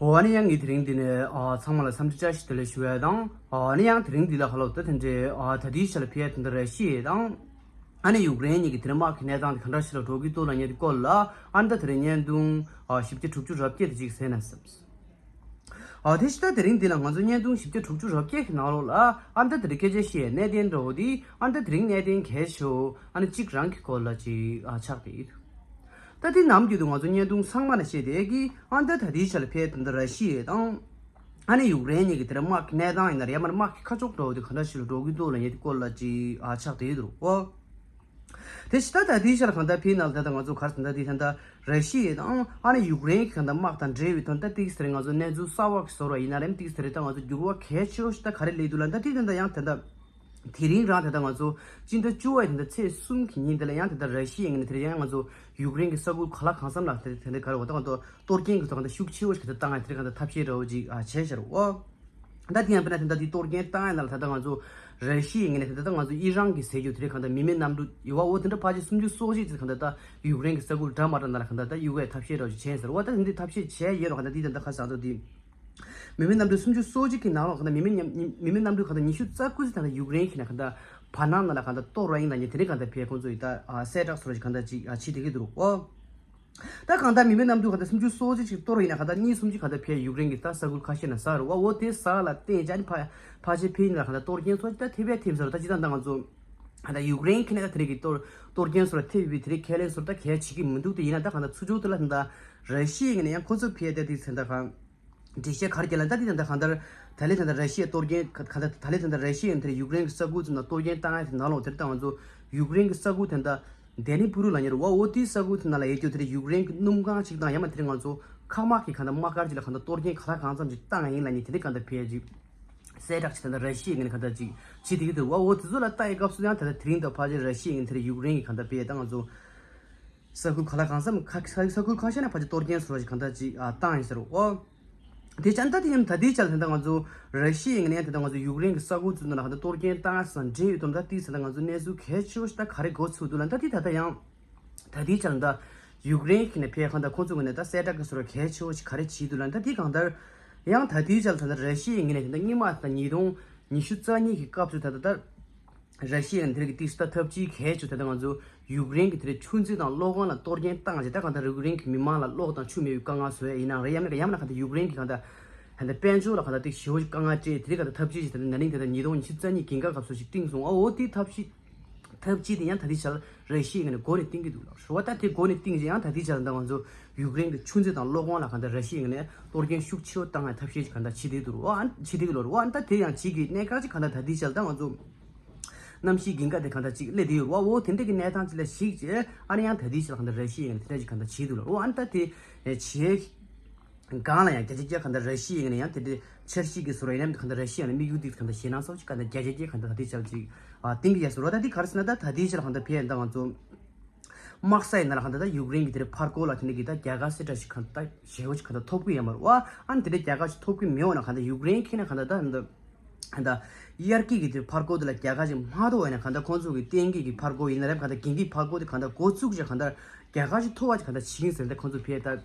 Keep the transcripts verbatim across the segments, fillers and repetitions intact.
འོ་ཨ་ནི་ཡང་ངས་དེ་རིང་འདི་ནས་ཨ་ཚང་མ་ལ་འཚམས་འདྲི་བཀྲ་ཤིས་བདེ་ལེགས་ཞུ་ཡ་དང་། ཨ་ནི་ཡང་དེ་རིང་འདི་ལ་ཧ་ལོ་ད་དེ་འདྲའི་ཨ་ད་ལྟའི་ཆ་ལ་ཕེབས་ཡ་དེ་འདྲ་ར་ཤི་ཡ་དང་། ཨ་ནི་ཡུཀ་རེན་གཉིས་ཀྱི་དེ་རིང་དམག་གི་གནས་སྟངས་དེ་ག་འདྲ་ཞིག་ལ་འགྲོ་གི་འདུག་ལབ་མཁན་དེ་སྐོར་ལ་ཨ་ནི་ད་དེ་རིང་བརྙན་ཐུང་ཨ་བཞི་བརྒྱ་དྲུག་ཅུ་རེ་བརྒྱད་དེ་ཅིག་གཟིགས་ན་བསམས། ཨ་དེ་ཕྱི་ད་དེ་རིང་འདི་ལ་ང་ཚོ་བརྙན་ཐུང་བཞི་བརྒྱ་དྲུག་ཅུ་རེ་བརྒྱད་ཀྱི་ནང་ལོགས་ལ་ཨ་ནི་ད་དེ་རིང་སྐད་ཆ་བཤད་གནད་དོན་འདྲ་བོ་དེ་ཨ་ནི་ད་དེ་རིང་གནད་དོན་གལ་ཆེ་བོ་ཨ་ནི་གཅིག་རང་གི་སྐོར་ལ་ཅིག་ཨ་ཆགས་བསྡད་ཡོད། ད་དེ་ནམ་རྒྱུན་དུ་ང་ཚོ་བརྙན་ཐུང་ཚང་མ་ལ་བཤད་བསྡད་ཀྱི་ཨ་ནི་ད་ད་ལྟའི་ཆ་ལ་ཕེབས་དེ་འདྲ་ར་ཤི་ཡ་དང་། ཨ་ནི་ཡུཀ་རེན་གཉིས་ཀྱི་དེ་རིང་དམག་གི་གནས་སྟངས་ཡིན་ན་རེད། ཡང་མིན་དམག་གི་ཁ་ཕྱོགས་འདྲ་བོ་དེ་ག་འདྲ་ཞིག་ལ་འགྲོ་གི་འདུག་ལབ་མཁན་དེ་སྐོར་ལ་ཅིག་ཨ་ཆགས་བསྡད་ཡོད་འདུག་ཨོ། དེ་ཕྱི་ད་ད་ལྟའི་ཆར་གང་ལྟར་ཕྱིའི་ནང་ལ་ད་ལྟ་ང་ཚོ་ག་རེ་ཟེར་ན་ད་དེ་ད་ལྟ་ར་ཤི་ཡ་དང་ཨ་ནི་ཡུཀ་རེན་གྱི་གང་ལྟར་དམག་དང་འབྲེལ་བའི་དོན་ད་ཏིག་ཙེ་རེ་ང་ཚོ་གནས་ཚུལ་གསར་བ་གི་བཟོ་འདྲ་ཡིན་ན་རེད། ཏིག་ཙེ་རེ་ད་ང་ཚོ་འགྱུར་བ་གལ་ཆེ་ཤོས་ཤིག་ད་ག་རེ་སླེབས་འདུག་ལབ་ན་ད་དེ་ད་ལྟ་ཡང་ད་ལྟ་དེ་རིང་རང་ད་ལྟ་ང་ཚོ་སྤྱི་ཟླ་བཅུ་བའི་ད་ལྟ་ཚེས་གསུམ་གྱི་ཉིན་དེ་ལ་ཡང་ད་ལྟ་ར་ཤི་ཡའི་ངོས་ནས་དེ་རིང་ཡང་ང་ཚོ་ཡུཀ་རེན་གྱི་ས་ཁུལ་ག་ལ་གང་འཚམ་ལ་དེ་དེ་འདྲ་ག་རེ་འོ་ད་ང་ཚོ་གཏོར་སྐྱོན་གྱི་ཐོག་ད་ཤུགས་ཆེ་བོ་ཞིག་ད་ལྟ་བཏང་ཡ་དེ་རིང་གང་ལྟར་ཐབས་ཤེས་འདྲ་བོ་ཅིག་ཨ་བྱས་ཤག་རེད་འོ། ད་དེ་ཡང་དཔེར་ན་དེ་འདྲ་དེ་གཏོར་སྐྱོན་བཏང་ཡ་ན་ལ་ད་ལྟ་ང་ཚོ་ར་ཤི་ཡའི་ངོས་ནས་དེ་ད་ལྟ་ང་ཚོ་ཨི་རན་གྱི་ཟེར་རྒྱུ་དེ་རིང་གང་ལྟར་མི་མེད་གནམ་གྲུ་ཡོད་བ་འོ་དེ་འདྲ་ཕལ་ཆེར་སུམ་ཅུ་སོ་གཅིག་ཅིག་གང་ལྟར་ད་ཡུཀ་རེན་གྱི་ས་ཁུལ་འདྲ་མ་འདྲ་ན་ལ་གང་ལྟར་ད་གཡུག་ཡའི་ཐབས་ཤེས་འདྲ་བོ་ཅིག་བྱས་ཟེར་བ། ད་དེ་འདྲའི་ཐབས་ཤེས་བྱས་ཡོད་རུང་གང་ལྟར་དེ་ད་ལྟ་ཁ་སང་ཚོ་དེ། མི་མེད་གནམ་གྲུ་སུམ་ཅུ་སོ་གཅིག་གི་ནང་ལོགས་གང་ལྟར་མི་མེད་མཉམ་མི་མེད་གནམ་གྲུ་གང་ལྟར་ཉི་ཤུ་རྩ་དགུ་ཙམ་གང་ལྟར་ཡུཀ་རེན་གྱི་ནང་གང་ལྟར་བར་སྣང་ནང་ལ་གང་ལྟར་གཏོར་བ་ཡིན་ལབ་མཁན་དེ་རིང་གང་ལྟར་ཕེབས་ཁོང་ཚོ་ཡི་ད་ཨ་གསལ་བསྒྲགས་སོགས་ཀྱི་གང་ལྟར་ཅིག་ཨ་བྱེད་བསྡད་ཀྱི་འདུག་ཨོ། ད་གང་ལྟར་མི་མེད་གནམ་གྲུ་གང་ལྟར་སུམ་ཅུ་སོ་གཅིག་ཅིག་གཏོར་བ་ཡིན་ན་གང་ལྟར་གཉིས་གསུམ་ཅིག་གང་ལྟར་ཕེབས་ཡུཀ་རེན་གྱི་ད་ས་ཁུལ་ཁ་ཤས་ནང་ཟག་རེད་བ། འོ་དེ་ཟག་ལ་བརྟེན་ཅ་ནི་ཕ་ཕལ་ཆེར་ཕེབས་ཡིན་ན་གང་ལྟར་གཏོར་སྐྱོན་སོགས་ད་ཐེབས་ཡ་ཐེབས་ཟེར་བ། ད་ཅི་ད་ད་ང་ཚོ་གང་ལྟར་ཡུཀ་རེན་གྱི་ནང་དེ་རིང་གི་གཏོར་གཏོར་སྐྱོན་སོགས་ལ་ཐེབས་ཡོད་པའི་དེ་རིང་ཁས་ལེན་སོགས་ད་གལ་བྱེད་ཀྱི་མི་འདུག་དེ་ཡིན་ན་ད་གང་ལྟར་ཚུར་ཕྱོགས་དེ་ལ་གང་ལྟར་ར་ཤི་ཡའི་ངོས་ནས་ཡང་ཁོ་ཚོ་ཕེབས་ཡ་དེ་དེ་ཚོ་ད་གང་། འགྲེལ་བཤད་ག་རེ་བརྒྱབ་ལབ་ན་ད་དེ་ད་ལྟ་གང་ལྟར་ད་ལན་ད་ལྟ་ར་ཤི་ཡའི་གཏོར་སྐྱོན་ག་ག་ད་ད་ལན་ད་ལྟ་ར་ཤི་ཡའི་དེར་ཡུཀ་རེན་གྱི་ས་ཁུལ་ཚོ་ནང་གཏོར་སྐྱོན་བཏང་ཡ་དེ་ནང་ལོགས་དེར་ད་ང་ཚོ་ཡུཀ་རེན་གྱི་ས་ཁུལ་དེ་ད་དེ་ནི་པུ་རུ་ལ་ཉེ་རུ་བ་འོ་དེའི་ས་ཁུལ་དེ་ནང་ལ་ཡོད་རྒྱུ་དེར་ཡུཀ་རེན་གྱི་སྣུམ་ཁང་ཅིག་དང་ཡང་མ་དེར་ང་ཚོ་མཁའ་དམག་གི་གང་ལྟར་དམག་སྒར་ཅིག་ལ་གང་ལྟར་གཏོར་སྐྱོན་ག་ལ་གང་འཚམ་ཅིག་བཏང་ཡ་ཡིན་ལབ་ནི་དེ་འདྲ་གང་ལྟར་ཕེབས་ཡ་ཅིག་གསལ་བསྒྲགས་ཅིག་ད་ལྟ་ར་ཤི་ཡའི་ངོས་ནས་གང་ལྟར་ཅིག་བྱེད་དེ་གི་འདུག་བ། འོ་དེ་ཚོ་ལ་ལྟ་ཡི་སྐབས་སུ་ཡང་ད་ལྟ་དེ་རིང་ད་ཕལ་ཆེར་ར་ཤི་ཡའི་ངོས་ནས་དེར་ཡུཀ་རེན་གྱི་གང་ལྟར་ཕེབས་ཡ་ད་ང་ཚོ་ས་ཁུལ་ག་ལ་གང་འཚམ་ཁ་ས་ས་ཁུལ་ཁ་ཤས་ན་ཕལ་ཆེར་གཏོར་སྐྱོན་སོགས་ཀྱི་གང་ལྟར་ཅིག་ཨ་བཏང་ཡིན་ཟེར་རོ། དེ་ཅང་ད་དེ་ཡིན་ད་ལྟའི་ཆར་ད་ལྟ་ང་ཚོ་ར་ཤི་ཡའི་ངོས་ནས་ད་ལྟ་ང་ཚོ་ཡུཀ་རེན་གྱི་ས་ཁུལ་ཚོའི་ནང་ལ་གང་ལྟར་གཏོར་སྐྱོན་བཏང་ཡ་སོགས་འབྲེལ་ཡོད་དོན་དག་དེ་ད་ལྟ་ང་ཚོ་གནས་ཚུལ་གལ་ཆེ་བོ་ཞིག་ད་ག་རེ་འགོ་ཚུགས་འདུག་ལབ་ན་ད་དེ་ད་ལྟ་ཡང་ད་ལྟའི་ཆར་ད་ཡུཀ་རེན་གྱི་ནས་ཕེབས་གང་ལྟར་ཁོང་ཚོའི་ངོས་ནས་ད་གསལ་བསྒྲགས་ཀྱི་སོགས་གལ་ཆེ་བོ་ཞིག་ག་རེ་བྱས་འདུག་ལབ་ན་ད་དེ་གང་ལྟར་ཡང་ད་ལྟའི་ཆར་ད་ལྟ་ར་ཤི་ཡའི་ངོས་ནས་ད་ལྟ་སྔོན་མ་ད་ལྟ་ཉིས་སྟོང་ཉི་ཤུ་རྩ་གཉིས་ཀྱི་སྐབས་སུ་ད་ལྟ་ད། ར་ཤི་ཡ་ནས་དེ་རིང་གི་ཏིག་ཙམ་ཐབས་ཇུས་གལ་ཆེ་ད་ལྟ་ང་ཚོ་ཡུཀ་རེན་གྱི་དེ་རིང་ཆུ་མཛོད་དང་གློག་ཁང་ལ་གཏོར་སྐྱོན་བཏང་རྗེས་ད་གང་ལྟར་ཡུཀ་རེན་གྱི་མི་མང་ལ་གློག་དང་ཆུ་མེད་པའི་དཀའ་ངལ་བཟོ་ཡ་ཡིན་ནའང་རེད། ཡང་མིན་ཡང་མིན་ན་གང་ལྟར་ཡུཀ་རེན་གྱི་གང་ལྟར་ཧན་ད་དཔལ་འབྱོར་ལ་གང་ལྟར་ཏིག་ཞེ་པོ་ཅིག་དཀའ་ངལ་སྤྲད་དེ་རིང་གང་ལྟར་ཐབས་ཇུས་ཅིག་ད་ལྟ་ན་ནིང་དེ་ལྟར་ཉིས་སྟོང་ཉི་ཤུ་རྩ་གཉིས་གྱི་འགན་ཁག་སོགས་ཤིག་བཏིང་སོང་། ཨ་འོ་དེའི་ཐབས་ཤེས་ཐབས་ཇུས་དེ་ཡང་ད་ལྟའི་ཆར་ར་ཤི་ཡའི་ངོས་ནས་འགོ་ནས་བཏིང་གི་འདུག་ལ་རེད་བ། ད་དེ་འགོ་ནས་བཏིང་རྗེས་ཡང་ད་ལྟའི་ཆར་ད་ང་ཚོ་ཡུཀ་རེན་གྱི་ཆུ་མཛོད་དང་གློག་ཁང་ལ་གང་ལྟར་ར་ཤི་ཡའི་ངོས་ནས་གཏོར་སྐྱོན་ཤུགས་ཆེ་བོ་བཏང་བའི་ཐབས་ཤེས་ཅིག་གང་ལྟར་བྱེད་བསྡད་འདུག་རེད་བ། བྱེད་བསྡད་ཀྱི་ལོ་རེད་བ། ཨ་ནི་ད་དེ་ཡང་བྱེད་ཀྱི་གནད་འགག་ཅིག་གང་ལྟར་ད་ལྟའི་ཆར་ད་ང་ཚོ་གནམ་གཤིས་འགན་ཁག་དེ་གང་ལྟར་ཅིག་སླེབས་བསྡད་ཡོད་རེད་བ། འོ་དེ་འདྲ་གི་གནས་སྟངས་ཅིག་ལ་གཞིགས་རྗེས་ཨ་ནི་ཡང་ད་ལྟའི་ཆར་གང་ལྟར་ར་ཤི་ཡའི་ངོས་ནས་དེ་འདྲ་ཅིག་གང་ལྟར་བྱེད་འདུག་ལ་རེད་བ། ཨ་ནི་ད་དེ་བྱེད། སྒང་ལ་ཡང་བརྒྱ་ཆ་བརྒྱ་གང་ལྟར་ར་ཤི་ཡའི་ངོས་ནས་ཡང་དེ་འདྲའི་འཆར་གཞི་གི་བཟོ་འདྲ་ཡིན་ནའང་གང་ལྟར་ར་ཤི་ཡ་ལ་དམིགས་ཡུལ་འདི་གང་ལྟར་ཞེད་སྣང་ཚ་པོ་ཅིག་གང་ལྟར་བརྒྱ་ཆ་བརྒྱ་གང་ལྟར་ད་ལྟའི་ཆར་ཅིག་ཨ་བཏིང་གི་ཡོད་ཟེར་བ། ད་འདི་ག་རེ་ཟེར་ན་ད་ད་ལྟའི་ཆར་གང་ལྟར་ཕེབས་ཡ་ད་ང་ཚོ་དམག་ས་ཡི་ནང་ལ་གང་ལྟར་ད་ཡུཀ་རེན་གྱི་དེ་འདྲའི་ཕར་རྒོལ་ལ་དེ་འདྲ་གི་ད་རྒྱལ་ཁ་སེ་འདྲ་ཞིག་གང་ལྟར་ཞེ་པོ་ཅིག་གང་ལྟར་ཐོབ་གི་ཡོད་མ་རེད་བ། ཨ་ནི་དེ་འདྲའི་རྒྱལ་ཁ་ཞིག་ཐོབ་གི་མེད་འོ་ན་གང་ལྟར་ཡུཀ་རེན་ཁྱེད་ན་གང་ལྟར་ད་གང་ལྟར། གང་ལྟར། དབྱར་སྐྱིད་ཀྱི་དེ་ཕར་རྒོལ་དེ་ལ་རྒྱལ་ཁ་ཅིག་མ་ཐོབ་པ་ཡིན་ན་གང་ལྟར་ཁོང་ཚོ་གི་གཏན་འཁེལ་གྱི་ཕར་རྒོལ་ཡིན་ན་རེད། གང་ལྟར་འགན་འཁྲིའི་ཕར་རྒོལ་དེ་གང་ལྟར་འགོ་བཙུགས་བྱས་གང་ལྟར་རྒྱལ་ཁ་ཅིག་ཐོབ་པ་ཅིག་གང་ལྟར་བྱེད་ཀྱི་ཡིན་ཟེར་ཏེ་ཁོང་ཚོ་ཕེབས་ད་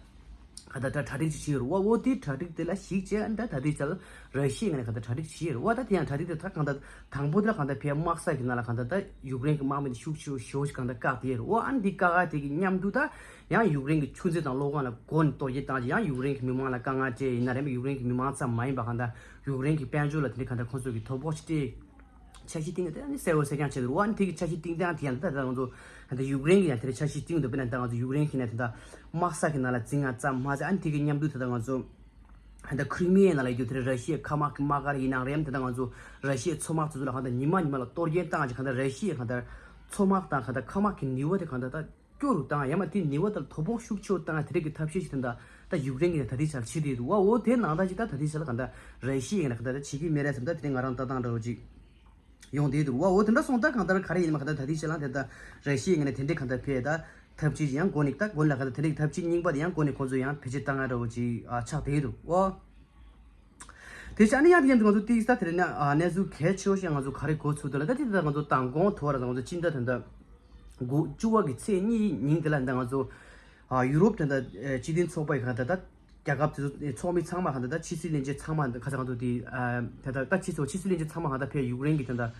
གང་ལྟར་ད་གྲ་སྒྲིག་ཅིག་བྱས་ཡོད་རེད་བ། འོ་དེའི་གྲ་སྒྲིག་དེ་ལ་གཞིགས་བྱས་ཨ་ནི་ད་ད་ལྟའི་ཆར་ར་ཤི་ཡའི་ངོས་ནས་གང་ལྟར་གྲ་སྒྲིག་བྱས་ཡོད་རེད་བ། ད་དེ་ཡང་གྲ་སྒྲིག་དེ་ད་གང་ལྟར་དང་པོ་དེ་ལ་གང་ལྟར་ཕེབས་དམག་ས་གི་ནང་ལ་གང་ལྟར་ད་ཡུཀ་རེན་གྱི་དམག་མི་དེ་ཤུགས་ཆེ་ཤོས་ཅིག་གང་ལྟར་བཀག་བསྡད་ཡོད་རེད་བ། ཨ་ནི་དེ་བཀག་ཡ་དེ་གི་མཉམ་དུ་ད་ཡང་ཡུཀ་རེན་གྱི་ཆུ་མཛོད་དང་གློག་ཁང་ལ་མགོ་ནས་གཏོར་རྒོལ་བཏང་རྗེས་ཡང་ཡུཀ་རེན་གྱི་མི་མང་ལ་དཀའ་ངལ་སྤྲད་ཡིན་ན་རེད། ཡུཀ་རེན་གྱི་མི་མང་ཙམ་མ་ཡིན་པ་གང་ལྟར་ཡུཀ་རེན་གྱི་དཔལ་འབྱོར་ལ་དེ་འདྲའི་གང་ལྟར་ཁོང་ཚོ་གི་དོ་ཕོག་ཅིག་སྤྲད། འཆར་གཞི་བཏིང་ནས་དེ་ནི་གསལ་བོ་གསལ་རྐྱང་བྱས་འདུག་རེད་བ། ཨ་ནི་དེ་གི་འཆར་གཞི་བཏིང་སྟངས་དེ་ཡང་ད་ལྟ་ང་ཚོ་ད་ལྟ་ཡུཀ་རེན་གྱི་ཡང་དེ་འདྲའི་འཆར་གཞི་བཏིང་འདུག་དཔེར་ན་ད་ང་ཚོ་ཡུཀ་རེན་གྱི་ནས་ད་ལྟ་དམག་ས་གི་ནང་ལ་འཛིང་ཡ་ཙམ་མ་ཟད་ཨ་ནི་དེ་གི་མཉམ་དུ་ད་ལྟ་ང་ཚོ་ད་ལྟ་ཁྲི་མི་ཡའི་ནང་ལ་ཡོད་རྒྱུ་དེ་རེད། ར་ཤི་ཡའི་མཁའ་དམག་གི་དམག་སྒར་ཡིན་ནའང་རེད། ཨ་ནི་ད་ལྟ་ང་ཚོ་ར་ཤི་ཡའི་མཚོ་དམག་དེ་ཚོ་ལ་གང་ལྟར་ཉི་མ་ཉི་མ་ལ་གཏོར་སྐྱོན་བཏང་རྗེས་གང་ལྟར་ར་ཤི་ཡའི་གང་ལྟར་མཚོ་དམག་དང་གང་ལྟར་མཁའ་དམག་གི་ནུས་པ་དེ་གང་ལྟར་ད། སྐྱོ་རུ་བཏང་ཡང་མ་དེ་ནུས་པ་དང་དོ་ཕོག་ཤུགས་ཆེ་རུ་བཏང་ཡ་དེ་རིགས་ཀྱི་ཐབས་ཤེས་ཤིག་དེ་འདྲ་ད་ཡུཀ་རེན་གྱི་ནས་ད་ལྟའི་ཆར་བྱེད་བསྡད་འདུག་བ། འོ་དེ་ནང་ལྟར་ཅིག་ད་ད་ལྟའི་ཆར་ལ་གང་ལྟར་ར་ཤི་ཡའི་ངོས་ནས་གང་ལྟར་བྱེད་ཀྱི་མེད་རེད་བསམ། ད་དེ་རིང་ང་རང་ལྟ་སྟངས་འདྲ་བོ་ཅིག་ཡོང་བསྡད་འདུག་བ། འོ་དེ་འདྲ་སོང་ད་གང་ལྟར་ག་རེ་ཡིན་མ་གང་ལྟར་ད་ལྟའི་ཆར་ལ་དེ་ད་ར་ཤི་ཡའི་ངོས་ནས་དེ་འདྲའི་གང་ལྟར་ཕེབས་ད་ཐབས་ཇུས་ཅིག་ཡང་འགོ་ནས་ད་འགོ་ནས་གང་ལྟར་དེ་འདྲའི་ཐབས་ཇུས་རྙིང་པ་དེ་ཡང་འགོ་ནས་ཁོང་ཚོ་ཡང་བེད་སྤྱོད་བཏང་ཡ་འདྲ་བོ་ཅིག་ཨ་ཆགས་བསྡད་འདུག་བ། དེ་བྱས་ཨ་ནི་ཡང་དེ་ཡང་ང་ཚོ་ཏིག་ས་དེ་རེད་ན་ཨ་གནས་ཚུལ་གལ་ཆེ་བོ་ཞིག་ང་ཚོ་ག་རེ་འགོ་ཚུགས་འདུག་ལ། ད་དེ་ད་ང་ཚོ་མདང་དགོང་དུ་བར་ད་ང་ཚོ་སྤྱི་ཟླ་དེ་འདྲ་དགུ་བཅུ་བ་གི་ཚེས་གཉིས་ཉིན་དེ་ལ་ད་ང་ཚོ་ཨ་ཡུ་རོབ་དེ་འདྲ་སྤྱི་མཐུན་ཚོགས་པ་ཡི་ག་ད་ད་ རྒྱལ་ཁབ་དེ་ཚོ་ཚོགས་མི་ཚང་མ་གང་ལྟར་ད་ཕྱི་སྲིད་བློན་ཆེན་ཚང་མ་ཁ་ཚ་གང་ཐུབ་དེ་ད་ད་ཕྱི་ཚོགས་ཕྱི་སྲིད་བློན་ཆེན་ཚང་མ་གང་ལྟར་ཕེབས་ཡུཀ་རེན་གྱི་ད་ད་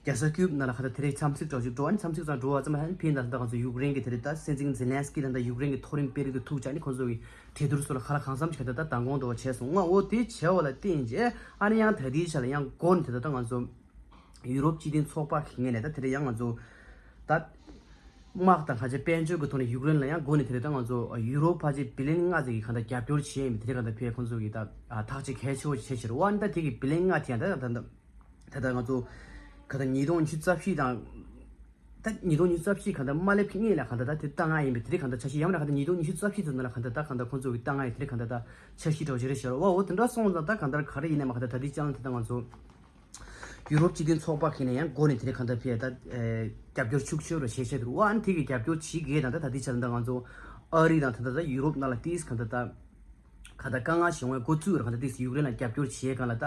རྒྱལ་ས་ཀིབ་ནང་ལ་གང་ལྟར་དེ་རིང་འཚམས་གཟིགས་འདྲ་ཞིག་འགྲོ་བ་ནི་འཚམས་གཟིགས་ཙང་འགྲོ་བ་ཙམ་ལ་ཕན་ད་ད་གང་ཚོ་ཡུཀ་རེན་གྱི་དེ་རིང་ད་སྲིད་འཛིན་ཛེ་ལན་སི་ཀི་ད་ད་ཡུཀ་རེན་གྱི་མཐོ་རིམ་དཔོན་རིགས་དང་ཐུག་བཅར་ནི་ཁོང་ཚོ་གི་གྲོས་བསྡུར་སོགས་ལ་ག་ལ་གང་འཚམ་ཞིག་གང་ལྟར་ད་མདང་དགོང་དུ་བྱས་སོང་ང་འོ་དེ་བྱས་པ་ལ་བརྟེན་རྗེས་ཨ་ནི་ཡང་ད་ལྟའི་ཆ་ལ་ཡང་འགོ་ནས་དེ་ད་ད་གང་ཚོ། ཡུ་རོབ་སྤྱི་མཐུན་ཚོགས་པ་གི་ངོས་ནས་ད་དེ་རིང་ཡང་ང་ཚོ་ད་དམག་དང་གང་ཅི་དཔལ་འབྱོར་གྱི་ཐོག་ནས་ཡུཀ་རེན་ལ་ཡང་སྒོ་ནས་དེ་རིང་ད་ང་ཚོ་ཡུ་རོབ་ཕལ་ཆེར་བི་ལིན་ལྔ་ཙམ་གྱི་གང་ལྟར་རྒྱབ་སྐྱོར་བྱས་ཡིན་དེ་རིང་གང་ལྟར་ཕེབས་ཁོང་ཚོ་གི་ད་ཐག་གཅོད་གལ་ཆེ་བོ་བྱས་ཕྱིར་འོ་ཨ་ནི་ད་དེ་གི་བི་ལིན་ལྔ་དེ་ཡང་ད་ད་ད་ད་ང་ཚོ་ག་ད་ཉིས་སྟོང་ཉི་ཤུ་རྩ་བཞི་དང་ད་ཉིས་སྟོང་ཉི་ཤུ་རྩ་བཞི་གང་ལྟར་མ་སླེབས་ཀྱི་སྔོན་ལ་གང་ལྟར་ད་དེ་ལྟ་ང་ཡིན་པའི་དེ་རིང་གང་ལྟར་འཆར་གཞི་ཡང་ན་གང་ལྟར་ཉིས་སྟོང་ཉི་ཤུ་རྩ་བཞི་ཚོ་ནང་ལ་གང་ལྟར་ད་གང་ལྟར་ཁོང་ཚོ་གི་ལྟ་ང་ཡིན་དེ་རིང་གང་ལྟར་ད་འཆར་གཞི་འདྲ་བོ་ཅིག་རེད་ཤག་འོ་འོ་དེ་འདྲ་སོང་ཙང་ད་གང་ལྟར་ག་རེ་ཡིན་ནའི་མ་གང་ལྟར་ད་ལྟའི་ཆ་ལ་དེ་ད་ང་ཚོ། ཡུ་རོབ་སྤྱི་མཐུན་ཚོགས་པ་ཁག་ནས་ཡང་འགོ་ནས་དེ་རིང་གང་ལྟར་ཕེབས་ད་རྒྱབ་སྐྱོར་ཤུགས་ཆེ་རུ་བྱེད་བྱེད་འདུག་ཨ་ནི་དེ་གི་རྒྱབ་སྐྱོར་བྱེད་དགོས་དང་ད་ད་ལྟའི་ཆ་ལ་ད་ང་ཚོ་ཨ་རི་དང་ད་ད་ད་ཡུ་རོབ་ནང་ལ་ཏིས་གང་ལྟར་ད་གང་ལྟར་དཀའ་ངལ་བྱུང་བའི་འགོ་བཙུགས་ར་གང་ལྟར་ཏིས་ཡུཀ་རེན་ལ་རྒྱབ་སྐྱོར་བྱེད་གང་ལ་ད་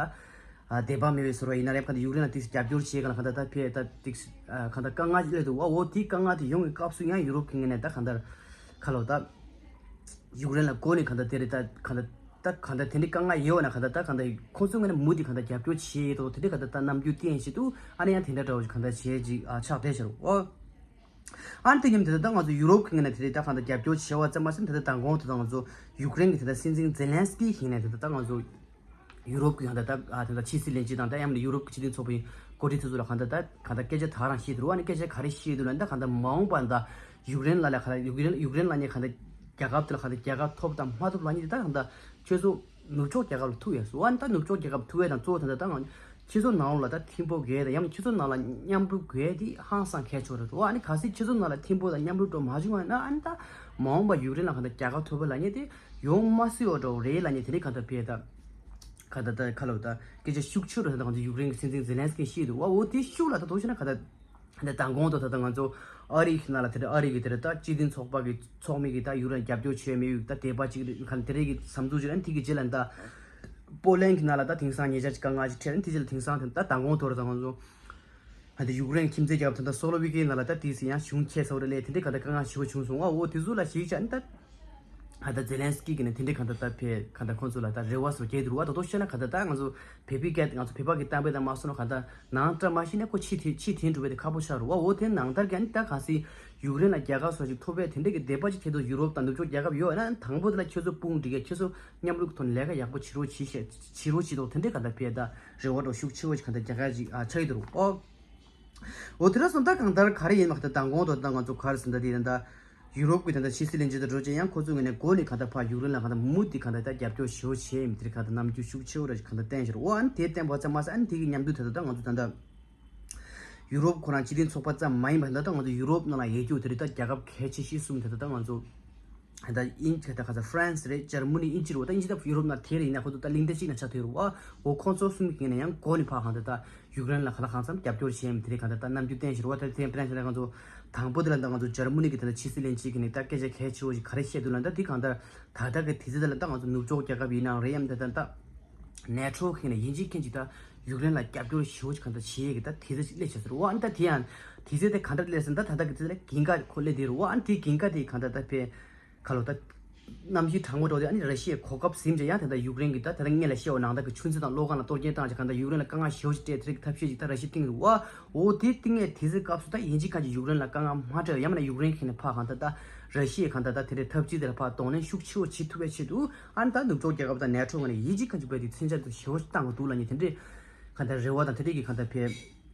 དད་པ་མེད་པའི་ཟུར་བ་ཡིན་ན་རེད་གང་ལྟར་ཡུཀ་རེན་ལ་ཏིས་རྒྱབ་སྐྱོར་བྱེད་གང་ལ་གང་ལྟར་ད་ཕེབས་ད་ཏིས་གང་ལྟར་དཀའ་ངལ་སླེབས་འདུག་ཨ་འོ་དེའི་དཀའ་ངལ་དེ་ཡོང་བའི་སྐབས་སུ་ཡང་ཡུ་རོབ་ཁག་ནས་ད་གང་ལྟར་ཁ་ལོ་ད། ཡུཀ་རེན་ལ་སྒོ་ནས་གང་ལྟར་དེ་རེད་ད་གང་ལྟར་ད་གང་ལྟར་དེ་འདྲའི་དཀའ་ངལ་ཡོད་ན་གང་ལྟར་ད་གང་ལྟར་ཁོང་ཚོའི་ངོས་ནས་མུ་མཐུད་གང་ལྟར་རྒྱབ་སྐྱོར་བྱེད་ཡས་དང་དེ་འདྲའི་གང་ལྟར་ད་རྣམ་འགྱུར་བསྟན་བཞིན་དུ་ཨ་ནི་ཡང་དེ་འདྲ་འདྲ་བོ་ཞིག་གང་ལྟར་བྱེད་ཅིག་ཨ་ཆགས་བསྡད་ཤག་རོ། ཨ་ནི་དེ་མཉམ་དེ་ད་ང་ཚོ་ཡུ་རོབ་ཁག་ནས་དེ་རེད་ད་གང་ལྟར་རྒྱབ་སྐྱོར་བྱེད་པ་ཙམ་མ་ཟད་དེ་ད་མདང་དགོང་དེ་ད་ང་ཚོ་ཡུཀ་རེན་གྱི་དེ་ད་སྲིད་འཛིན་ཛེ་ལན་སི་ཀི་ཁག་ནས་དེ་ད་ད་ང་ཚོ། ཡུ་རོབ་ཀྱི་གང་ལྟར་ད་ཨ་དེ་འདྲ་ཕྱི་སྲིད་བློན་ཆེན་དང་ད་ཡང་ན་ཡུ་རོབ་ཀྱི་སྤྱི་མཐུན་ཚོགས་པའི་འགོ་ཁྲིད་དེ་ཚོ་ལ་གང་ལྟར་ད་གང་ལྟར་སྐད་ཆ་དག་རང་བཤད་འདུག་ཨ་ནི་སྐད་ཆ་ག་རེ་བཤད་འདུག་ལབ་ན་ད་གང་ལྟར་མ་འོངས་པ་ད་ཡུཀ་རེན་ལ་ལ་གང་ལྟར་ཡུཀ་རེན་ཡུཀ་རེན་ལ་ནི་གང་ལྟར་རྒྱལ་ཁབ་དེ་ལ་གང་ལྟར་རྒྱལ་ཁ་ཐོབ་དང་མ་ཐོབ་ལབ་ནི་དེ་ད་གང་ལྟར་ཁྱོད་ཚོ་ནུབ་ཕྱོགས་རྒྱལ་ཁབ་ལ་ཐུག་ཡོད་སོ་ཨ་ནི་ད་ནུབ་ཕྱོགས་རྒྱལ་ཁབ་ཐུག་ཡས་དང་གཙོ་བོ་ད་ལྟ་ད་ང་ཁྱོད་ཚོ་ནང་ལོགས་ལ་ད་ཐིམ་པོ་དགོས་དང་ཡང་ན་ཁྱོད་ཚོ་ནང་ལ་མཉམ་རུབ་དགོས་དེ་ཧང་སང་གལ་ཆེ་རེད་འདུག་ཨ་ནི་གལ་སྲིད་ཁྱོད་ཚོ་ནང་ལ་ཐིམ་པོ་དང་མཉམ་རུབ་འགྲོ་མ་བྱུང་བ་ན་ཨ་ནི་ད་མ་འོངས་པ་ཡུཀ་རེན་ལ་གང་ལྟར་རྒྱལ་ཁ་ཐོབ་པ་ལབ་ནི་དེ། ཡོང་མ་སྲིད་པ་འདྲ་བོ་རེད་ལབ་ནས་དེ་རིང་གང་ལྟར་ཕེབས་ད། གང་ལྟར་ད་ཁ་ལོ་ད་སྐད་ཆ་ཤུགས་ཆེ་རུ་ད་ང་ཚོ་ཡུཀ་རེན་གྱི་སྲིད་འཛིན་ཛེ་ལན་སི་ཀིས་བཤད་འདུག་ཨ་འོ་དེ་ཤུགས་ལ་ད་དོ་ཤེ་ན་གང་ལྟར་ད་ལྟ་མདང་དགོང་དུ་ད་ལྟ་ང་ཚོ་ཨ་རི་གི་ནང་ལ་དེ་རེད་ཨ་རི་གི་དེ་རེད་ད་སྤྱི་མཐུན་ཚོགས་པ་གི་ཚོགས་མི་གི་ད་ཡུཀ་རེན་རྒྱབ་སྐྱོར་བྱས་མེད་ཡུག་ད་དད་པ་གཅིག་རེད་གང་དེ་རེད་གི་བསམ་ཚུལ་གཅིག་རེད་དེ་གི་རྗེས་ལ་ད་པོ་ལན་གི་ནང་ལ་ད་དེང་སང་ཉེ་ཆར་གཅིག་དཀའ་ངལ་ཞིག་འཕྲད་རེད་དེ་རྗེས་ལ་དེང་སང་དེ་ད་མདང་དགོང་དུ་རེད་ད་ང་ཚོ། ཨ་ནི་ཡུཀ་རེན་ཁྱིམ་མཚེས་རྒྱལ་ཁབ་ད་ལྟ་སོ་ལོ་ཝི་ཀི་ནང་ལ་ད་དེ་སྲིད་ཡང་གཞུང་ཁྱེད་ཚོ་རེ་ལས་དེ་འདྲའི་ག་ད་དཀའ་ངལ་ཞེ་པོ་བྱུང་སོང་ཨ་འོ་དེ་ཚོ་ལ་གཞིགས་བྱས་ནི་ད་ཨ་ད་ཛེ་ལན་སི་ཀི་གི་ནི་དེ་འདྲའི་ག་ད་ད་ཕེ་ག་ད་ཁོང་ཚོ་ལ་ད་རེ་བ་སོ་རྒྱས་འདུག་ཨ་ད་དོ་ཤེ་ན་ག་ད་ད་ང་ཚོ་བོད་པའི་སྐད་ང་ཚོ་བོད་པ་གི་གཏམ་དཔེ་ད་མ་སོང་ན་ག་ད་ནང་བཀྲ་མ་ཤིས་ན་ཁོ་ཕྱི་དེ་ཕྱི་དེ་འགྲོ་བའི་དེ་ཁག་པོ་ཆགས་རུ་ཨ་འོ་དེ་ནང་ལྟར་ག་ནི་ད་ག་སྲིད་ཡུཀ་རེན་ལ་རྒྱལ་ཁ་སོ་ཞིག་ཐོབ་པའི་དེ་འདྲའི་གི་དད་པ་ཅིག་ཐེབས་འདུག་ཡུ་རོབ་དང་ནུབ་ཕྱོགས་རྒྱལ་ཁབ་ཡོད་ན་དང་པོ་དེ་ལ་ཁྱོད་ཚོ་དཔུང་སྒྲིག་གི་ཁྱོད་ཚོ་མཉམ་རུབ་ཐོག་ནས་ལས་ཀ་ཡག་པོ་བྱེད་རོགས་བྱེད་ཤེས་བྱེད་རོགས་བྱེད་དོ་དེ་འདྲའི་ག་ད་ཕེ་ད་རེ་བ་འགྲོ་ཤུགས་ཆེ་བོ་ཞིག་ག་ད་རྒྱ་གར་ཅིག་ཨ་ཆགས་ཡོད་དོ་རུ་ཨོ། འོ་དེ་ར་སོང་ད་གང་ལྟར་ག་རེ་ཡིན་མ་ག་ད་མདང་དགོང་དོ་ད་ང་ཚོ་ག་རེ་ཟིན་ད་དེ་ད་ད་ཡུ་རོབ་ཀྱི་ད་ད་ཕྱི་སྲིད་བློན་ཆེན་དུ་འགྲོ་ཅེ་ཡང་ཁོ་ཚོ་ངོས་ནས་འགོ་ནས་ག་ད་ཕ་ཡུཀ་རེན་ལ་ག་ད་མུ་དེ་ག་ད་ད་རྒྱབ་སྐྱོར་ཞེ་བོ་བྱེད་མི་དེ་ག་ད་རྣམ་འགྱུར་ཤུགས་ཆེ་བོ་ར་ཞིག་ག་ད་བསྟན་ཞོར་ཨོ་ཨ་ནི་དེ་བསྟན་པ་ཙམ་མ་ཟད་ཨ་ནི་དེ་གི་མཉམ་དུ་ད་ད་ད་ང་ཚོ་ད་ད། ཡུ་རོབ་ཁོ་རང་སྤྱི་མཐུན་ཚོགས་པ་ཙམ་མ་ཡིན་པར་ད་ལྟ་ང་ཚོ་ཡུ་རོབ་ནང་ལ་ཡོད་རྒྱུ་དེ་རིང་ད་རྒྱལ་ཁབ་གལ་ཆེ་ཤོས་གསུམ་དེ་ད་ལྟ་ང་ཚོ་ད་དབྱིན་ཇི་ད་ག་ས་ཧྥ་རན་སི་རེད་འཇར་མ་ནི་དབྱིན་ཇི་རེད་བ་ད་དབྱིན་ཇི་ད་ཡུ་རོབ་ནང་དེ་རེད་ཡིན་ན་ཁོ་ཚོ་ད་གླེང་སྟེགས་གཅིག་ན་ཆགས་ཐུབ་རེད་བ་འོ་ཁོང་ཚོ་གསུམ་གྱི་ནས་ཡང་འགོ་ནས་ཕར་གང་ད་ད་ཡུཀ་རེན་ལ་ག་ལ་གང་འཚམ་རྒྱབ་སྐྱོར་བྱས་ཡིན་དེ་རིང་གང་ད་ད་རྣམ་འགྱུར་བསྟན་ཞིག་རེད་བ་ད་དེ་ཕ་རན་སི་ལ་ང་ཚོ་དང་པོ་དེ་ལ་ད་ང་ཚོ་འཇར་མ་ནི་གི་ད་ད་ཕྱི་སྲིད་བློན་ཆེན་གྱི་ནས་ད་སྐད་ཆ་གལ་ཆེ་བོ་ཞིག་ག་རེ་བཤད་འདུག་ལ་ད་དེ་གང་ད་ད་ལྟ་གི་དུས་ཚོད་ལ་ད་ང་ཚོ་ནུབ་ཕྱོགས་རྒྱལ་ཁབ་ཡིན་ནའང་རེད་ཡམ་ད་ད་ད། ནེ་ཊོ་ཁེ་ནས་དབྱིན་ཇིའི་ཁེན་གྱིས་ད་ཡུཀ་རེན་ལ་རྒྱབ་སྐྱོར་ཞེ་པོ་ཅིག་གང་ལྟར་བྱེད་ཡས་ཀྱི་ད་དུས་ཚོད་ཅིག་སླེབས་བྱས་ཟེར་བ་ཨ་ནི་ད་དེ་ཡང་དུས་ཚོད་དེ་གང་ལྟར་སླེབས་ཟེར་ན་ད་ད་ལྟ་གི་དུས་ཚོད་ལ་གྱེན་ག་ཁོ་སླེབས་དེ་རུ་བ་ཨ་ནི་དེ་གྱེན་ག་དེ་གང་ལྟར་ད་ཕེ་ཁ་ལོ་ད་གནམ་གཤིས་གྲང་མོ་འགྲོ་དེ་ཨ་ནི་ར་ཤི་ཡའི་གོ་སྐབས་ཟིན་བྱས་ཡང་ད་ལྟ་ཡུཀ་རེན་གྱི་ད་ད་ལྟ་སྔོན་ལ་བཤད་བ་ནང་ལྟར་གྱི་ཆུ་མཛོད་དང་གློག་ཁང་ལ་གཏོར་སྐྱོན་བཏང་བྱས་གང་ལྟར་ཡུཀ་རེན་ལ་དཀའ་ངལ་ཞེ་པོ་ཅིག་སྤྲད་དེ་རིགས་ཐབས་ཤེས་ཅིག་ད་ར་ཤི་ཏིང་རུ་བ་འོ་དེ་ཏིང་ངེ་དུས་ཚོད་སྐབས་སུ་ད་དབྱིན་ཇི་ཁ་ཅིག་ཡུཀ་རེན་ལ་དཀའ་ངལ་མ་སྤྲད་ཡང་མིན་ན་ཡུཀ་རེན་ཁེ་ནས་ཕ་གང་ལྟར་ད་ར་ཤི་ཡའི་གང་ལྟར་ད་དེ་འདྲའི་ཐབས་ཇུས་དེ་ལ་ཕ་གདོང་ལེན་ཤུགས་ཆེ་བོ་བྱེད་ཐུབ་པའི་ཆེད་དུ། ཨ་ནི་ད་ནུབ་ཕྱོགས་རྒྱལ་ཁབ་དང་ནེ་ཊོ་ངོས་ནས་དབྱིན་ཇི་ཁ་ཅིག་བས་དེ་མཚོན་ཆ་དེ་ཞེ་པོ་ཞིག་བཏང་གི་འདུག་ལབ་ནས་དེ་འདྲའི་གང་ལྟར་རེ་བ་དང་དེ་འདྲའི་གི་གང་ལྟར་ཕེ་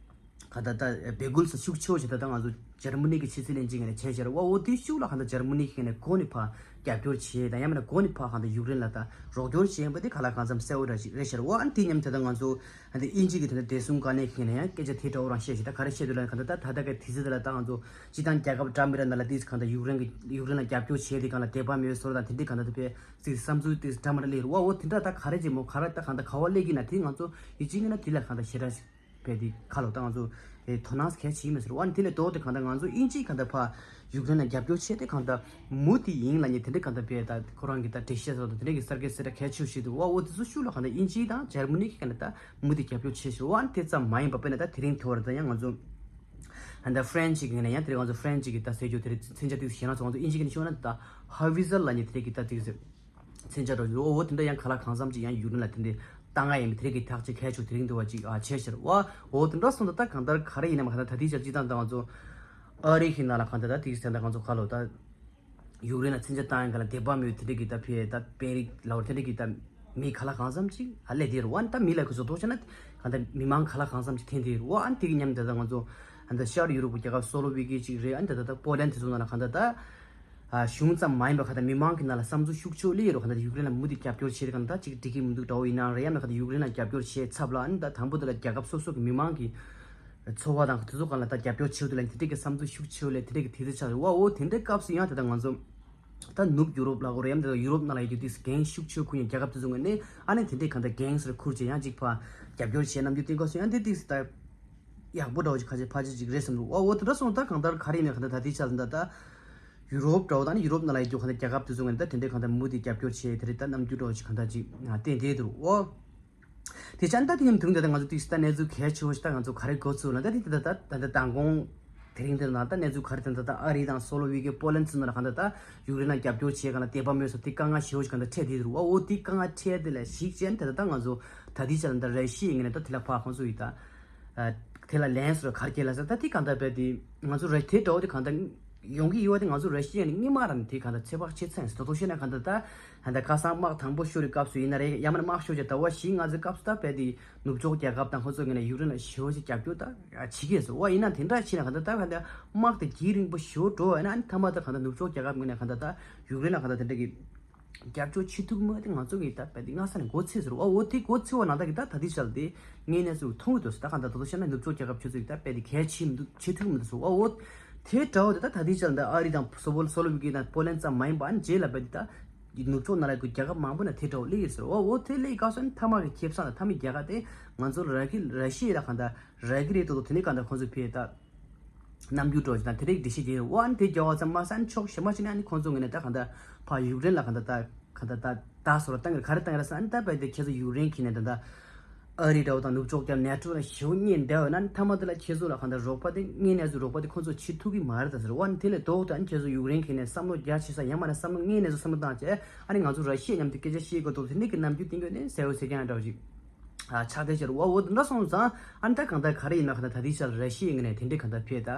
གང་ལྟར་ད་འབོད་སྐུལ་སོགས་ཤུགས་ཆེ་བོ་ཞིག་ད་ལྟ་ང་ཚོ་འཇར་མ་ནི་གི་ཕྱི་སྲིད་བློན་ཆེན་ངོས་ནས་བྱས་ཤར་བ་འོ་དེ་ཤུགས་ལ་གང་ལྟར་འཇར་མ་ནི་ཁེ་ནས་གོ་ནས་ཕ་རྒྱབ་སྐྱོར་བྱས་དང་ཡང་མིན་ན་གོ་ནས་ཕ་གང་ལྟར་ཡུཀ་རེན་ལ་ད་རོགས་སྐྱོར་བྱས་ཡིན་པ་དེ་ག་ལ་གང་འཚམ་གསལ་བོ་འདྲ་ཞིག་རེད་ཤར་བ་ཨ་ནི་དེ་མཉམ་དེ་ད་ང་ཚོ་ཨ་ནི་དབྱིན་ཇི་གི་ད་ལྟ་བདེ་སྲུང་བཀའ་བློན་ཁེ་ནས་ཡང་སྐད་ཆ་དེ་འདྲ་བོ་རང་བཤད་ཞིག་ད་ག་རེ་བཤད་འདུག་ལབ་ན་གང་ལྟར་ད་ད་ལྟ་གི་དུས་ཚོད་དེ་ལ་ད་ང་ཚོ་སྤྱི་བཏང་རྒྱལ་ཁབ་འདྲ་མི་འདྲ་ནང་ལ་དེ་གང་ལྟར་ཡུཀ་རེན་གི་ཡུཀ་རེན་ལ་རྒྱབ་སྐྱོར་བྱས་དེ་གང་ལ་དད་པ་མེད་པའི་བཟོ་དང་དེ་འདྲའི་གང་ལྟར་དེ་བས་ཅིག་བསམ་ཚུལ་དེ་འདྲ་མ་འདྲ་སླེབས་རུ་བ་འོ་དེ་འདྲ་ད་ག་རེ་བྱེད་མོ་ག་རེ་ད་གང་ལྟར་ག་བ་སླེབས་ཀྱི་ན་དེ་ང་ཚོ་ཡིད་ཆེས་ངེས་ན་དེ་ལ་གང་ལྟར་ཞེ་དྲག་ཞིག་བས་དེ་ཁ་ལོ་ད་ང་ཚོ་ཨེ་དོ་སྣང་གལ་ཆེ་མེད་ཟེར་བ་ཨ་ནི་དེ་ལས་ལྡོག་སྟེ་གང་ལྟར་ང་ཚོ་དབྱིན་ཇིའི་གང་ལྟར་ཕ་ཡུཀ་རེན་ལ་རྒྱབ་སྐྱོར་བྱས་ཏེ་གང་ལྟར་མུ་དེ་ཡིན་ལ་ཉེ་དེ་འདྲའི་གང་ལྟར་བས་ད་ཁོ་རང་གི་ད་འགྲེལ་བཤད་སོགས་དང་དེ་འདྲའི་གི་གསར་འགྱུར་གསལ་བསྒྲགས་གལ་ཆེ་ཞིག་འདུག་བ་འོ་དེ་ཚོ་ཤུགས་ལ་གང་ལྟར་དབྱིན་ཇི་དང་འཇར་མ་ནི་གི་གང་ལྟར་མུ་དེ་རྒྱབ་སྐྱོར་བྱས་ཤིག་བ་ཨ་ནི་དེ་ཙམ་མ་ཡིན་པ་དཔེར་ན་ད་དེ་རིང་ཐོ་བར་ད་ཡང་ང་ཚོ་ད་ད་ཧྥ་རན་སི་གི་ནས་ཡང་དེ་རིང་ང་ཚོ་ཧྥ་རན་སི་གི་ད་ཟེར་རྒྱུ་དེ་རིང་མཚོན་ཆ་དེ་ཞེ་ན་ཚོ་ང་ཚོ་དབྱིན་ཇི་གི་ནས་ཤོད་ན་ད་ཧ་ཝི་ཛར་ལ་ཉེ་དེ་རིང་གི་ད་དེ་ཟེར། མཚོན་ཆ་འདྲ་བོ་ཞིག་འོ་འོ་དེ་འདྲ་ཡང་ག་ལ་གང་འཚམ་ཅིག་ཡང་ཡུཀ་རེན་ལ་དེ་འདྲའི་བཏང་ང་ཡིན་མི་དེ་རིགས་ཀྱི་ཐག་གཅོད་གལ་ཆེ་དེ་རིང་འདུག་བ་ཅིག་ཨ་བྱས་ཤར་བ། འོ་དེ་འདྲ་སོང་ད་ད་གང་ལྟར་ག་རེ་ཡིན་ནམ་ག་ད་ད་ལྟའི་ཆར་སྤྱི་བཏང་ད་ང་ཚོ་ཨ་རི་གི་ནང་ལ་གང་ལྟར་ད་དེ་གི་ད་ང་ཚོ་ག་ལོ་ད་ཡུཀ་རེན་ལ་མཚོན་ཆ་བཏང་ཡང་ག་ལ་དེ་བ་མེད་དེ་འདྲ་གི་ད་ཕེ་ད་པེ་རིག་ལའོ་དེ་འདྲ་གི་ད་མི་ག་ལ་གང་འཚམ་ཅིག་ཨ་ལས་དེ་རུ་བ་ད་མི་ལ་ཁུ་སོ་ཐོག་ཆ་ན་གང་ལྟར་མི་མང་ག་ལ་གང་འཚམ་ཅིག་འཐེན་དེ་རུ་བ་ཨ་དེ་གི་མཉམ་དེ་ད་ང་ཚོ་ཨ་ད་ཤར་ཡུ་རོབ་ཀྱི་རྒྱལ་ཁབ་སོ་ལོ་བི་ཀི་ཅིག་རེད། ཨ་ད་ད་ད་པོ་ལན་དེ་ཚོ་ནང་ལ་གང་ལྟར་ད། ཨ་གཞུང་ཙམ་མ་ཡིན་པར་གང་ལྟར་མི་མང་གི་ནང་ལ་བསམ་ཚུལ་ཤུགས་ཆེ་བ་སླེབས་ཡོད་རེད། གང་ལྟར་ཡུཀ་རེན་ལ་མུ་མཐུད་རྒྱབ་སྐྱོར་བྱེད་རེད། གང་ལྟར་ཅིག་འགྲིག་གི་མི་འདུག་འདྲ་བོ་ཡིན་ན་རེད། ཡང་ན་གང་ལྟར་ཡུཀ་རེན་ལ་རྒྱབ་སྐྱོར་བྱེད་ཚབ་ལ་ཨ་ནི་ད་དང་པོ་དེ་ལ་རྒྱལ་ཁབ་སོ་སོ་གི་མི་མང་གི་འཚོ་བ་དང་དེ་ཚོ་སྒང་ལ་ད་རྒྱབ་སྐྱོར་བྱེད་དུ་ལ་དེ་འདྲས་ཀྱི་བསམ་ཚུལ་ཤུགས་ཆེ་བ་སླེབས་དེ་འདྲས་ཀྱི་དུས་ཚོད་ཆགས་རེད་བ། འོ་དེ་འདྲའི་སྐབས་སུ་ཡང་ད་ལྟ་ང་ཚོ་ད་ནུབ་ཡུ་རོབ་ལ་གོ་རེད། ཡང་ད་ལྟ་ཡུ་རོབ་ནང་ལ་ཡོད་རྒྱུ་དེ་འགན་ཤུགས་ཆེ་ཁུར་ནས་རྒྱལ་ཁབ་དེ་ཚོ་ངོས་ནས་ཨ་ནི་དེ་འདྲས་གང་ལྟར་འགན་སོ་ཁུར་བྱས་ཡང་ཅིག་ཕར་རྒྱབ་སྐྱོར་བྱས་རྣམ་འགྱུར་བསྟན་དགོས་སོ་ཡང་དེ་དུས་ད་ཡག་པོ་འདྲ་བོ་ཅིག་ཁ་ཆེ་ཕ་ཆེ་ཅིག་རེད་བསམ་འདུག་འོ་འོ་དེ་འདྲ་སོང་ད་གང་ལྟར་ག་རེ་ཡིན་ན་གང་ལྟར་ད་དེ་ཆ་ལ་ད་ད། ཡུ་རོབ་འདྲ་བོ་དང་ནི་ཡུ་རོབ་ནང་ལ་ཡོད་རྒྱུ་གང་ལྟར་རྒྱལ་ཁབ་དེ་ཚོ་ངོས་ནས་ད་དེ་འདྲའི་གང་ལྟར་མུ་མཐུད་རྒྱབ་སྐྱོར་བྱས་དེ་རིགས་ད་རྣམ་འགྱུར་འདྲ་བོ་ཞིག་གང་ལྟར་ཅིག་བསྟན་བསྡད་འདུག་འོ། དེ་ཆ་ནི་ད་དེ་ཡིན་དུས་ད་ལྟ་ང་ཚོ་དུས་སུ་ད་གནས་ཚུལ་གལ་ཆེ་བོ་ཞིག་ད་ང་ཚོ་ག་རེ་གོ་ཚུལ་ན་ད་དེ་ད་ད་ད་ད་མདང་དགོང་དེ་རིང་དེ་ནང་ད་གནས་ཚུལ་ག་རེ་ད་ད་ཨ་རི་དང་སོ་ལོ་བི་ཀེ་པོ་ལན་ཚོ་ནང་ལ་གང་ལྟར་ད་ཡུཀ་རེན་ལ་རྒྱབ་སྐྱོར་བྱས་གང་ལ་དད་པ་མེད་སོ་དེ་དཀའ་ངལ་ཞེ་བོ་ཞིག་གང་ལྟར་འཕྲད་བསྡད་འདུག་འོ་དེ་དཀའ་ངལ་འཕྲད་དེ་ལ་གཞིགས་བྱས་ནས་ད་ད་ད་ང་ཚོ་ད་དེ་ཆ་ལ་ད་ར་ཤི་ཡའི་ངོས་ནས་ད་དེ་ལ་ཕར་ཁོང་ཚོ་ཡི་ད། དེ་ལ་ལན་སོར་གར་སྐྱེལ་ལ་ཟེར་ད་དེ་གང་ལྟར་བས་དེ་ང་ཚོ་ར་དེ་འདྲ་བོ་དེ་གང་ལྟར་ཡོང་གི་ཡོད་པ་དེ་ང་ཚོ་ར་ཤི་ཡ་ནི་སྔོན་མ་རང་ནས་དེ་གང་ལྟར་ཚོད་དཔག་བྱེད་ཚར་ཡིན་ཟེར། ད་དུང་བཤད་ན་གང་ལྟར་ད་ཧན་ད་ཁ་སང་དམག་དང་པོ་ཤོར་བའི་སྐབས་སུ་ཡིན་ན་རེད། ཡང་མིན་ན་དམག་ཤོར་བྱས་ཟླ་བ་བཞི་ལྔ་ཙམ་སྐབས་སུ་ད་བས་དེ་ནུབ་ཕྱོགས་རྒྱལ་ཁབ་དང་ཁོ་ཚོ་ངོས་ནས་ཡུཀ་རེན་ལ་ཞེ་པོ་ཅིག་རྒྱབ་སྐྱོར་ད་བྱེད་ཀྱི་ཡོད་ཟེར་བ་ཡིན་ན་དེ་འདྲ་བྱས་ན་གང་ལྟར་ད་གང་ལྟར་དམག་དེ་གྱིས་རིང་པོ་ཞེ་པོ་འགྲོ་བ་ཡིན་ན་ཨ་ནི་མཐའ་མ་ད་གང་ལྟར་ནུབ་ཕྱོགས་རྒྱལ་ཁབ་ངོས་ནས་གང་ལྟར་ད་ཡུཀ་རེན་ལ་གང་ལྟར་དེ་འདྲ་གི་རྒྱབ་སྐྱོར་བྱེད་ཐུབ་མེད་དེ་ང་ཚོ་གིས་ད་བལ་དེ་སྔ་ས་ནས་མགོ་ཚོས་ཟེར་བ་འོ་དེ་མགོ་ཚོས་བ་ནང་ད་གི་ད་ད་དེ་ཤར་དེ་ངས་གནས་ཚུལ་མཐོང་གི་འདུག་ཟེར། ད་གང་ད་ད་དུང་བཤད་ན་ནུབ་ཕྱོགས་རྒྱལ་ཁབ་ཆུ་ཚོད་ཀྱི་ད་བལ་དེ་གལ་ཆེ་མི་འདུག་ཆེ་ཐུབ་མི་འདུག་ཟེར་བ་འོ་དེ་འདྲ་བོ་དེ་ད་ད་དེ་ཤར་ད་ཨ་རི་དང་སོ་བོ་སོ་ལོ་བི་ཀི་དང་པོ་ལན་ཙམ་མ་ཡིན་པ་ཨ་ནི་རྗེས་ལ་བལ་དེ་ད་ནུབ་ཕྱོགས་ནང་ལ་གི་རྒྱལ་ཁབ་མང་པོ་ན་དེ་འདྲ་བོ་སླེབས་ཡོད་ཟེར་བ་འོ་དེ་སླེབས་ག་སོ་ཨ་ནི་མཐའ་མ་གི་ཁེ་བཟང་ད་མཐའ་མའི་རྒྱལ་ཁབ་དེ་ང་ཚོ་ར་གི་ར་ཤི་ཡ་ལ་གང་ད་ར་གི་རེད་དོ་དོ་དེ་ནས་གང་ད་ཁོང་ཚོ་ཕེ་ད། རྣམ་འགྱུར་འདྲ་བོ་ཞིག་དང་དེ་རིགས་འགྲེལ་བཤད་བྱས་ཏེ་འོ་ཨ་ནི་དེ་རྒྱལ་བ་ཚང་མ་སན་ཆོག་ཞེ་མ་ཅིག་ནས་ཨ་ནི་ཁོང་ཚོ་ངོས་ནས་ད་གང་ལྟར་ཕ་ཡུཀ་རེན་ལ་གང་ལྟར་ད་གང་ལྟར་ད་ད་སོ་ལ་བཏང་གི་རེད། ག་རེ་བཏང་གི་རེད་ཟེར་ཨ་ནི་ད་བས་དེ་ཁྱེད་ཚོ་ཡུཀ་རེན་ཁྱེར་ནས་ད་ལྟ་ཨ་རི་འདྲ་བོ་དང་ནུབ་ཕྱོགས་རྒྱབ་ནེ་ཊོ་ལ་ཞེ་པོ་གཉེན་འདྲ་བས་ན་ཨ་ནི་མཐའ་མ་དེ་ལ་ཁྱེད་ཚོ་ལ་གང་ལྟར་རོགས་པ་དེ་དངོས་གནས་ཚོ་རོགས་པ་དེ་ཁོང་ཚོ་བྱེད་ཐུབ་ཀྱི་མ་རེད་ད་ཟེར། འོ་ཨ་ནི་དེ་ལས་ལྡོག་ཏུ་ཨ་ནི་ཁྱེད་ཚོ་ཡུཀ་རེན་ཁྱེར་ནས་བསམ་བློ་རྒྱ་ཆེ་ས་ཡང་མ་ན་བསམ་བློ་དངོས་གནས་ཚོ་བསམ་བློ་བཏང་བྱས་ཨ་ནི་ང་ཚོ་ར་ཤི་ཡ་མཉམ་དུ་སྐད་ཆ་བཤད་དགོས་འདུག་དེ་འདྲ་གི་རྣམ་འགྱུར་བསྟན་དགོས་ནས་གསལ་བོ་གསལ་རྐྱང་འདྲ་བོ་ཞིག་ཨ་ཆགས་བསྡད་ཤག་རེད་བ། འོ་དེ་འདྲ་སོང་ཙང་ཨ་ནི་ད་གང་ལྟར་ག་རེ་ཡིན་ན་གང་ལྟར་ད་ལྟའི་ཆར་ར་ཤི་ཡའི་ངོས་ནས་དེ་འདྲའི་གང་ལྟར་ཕེ་ད་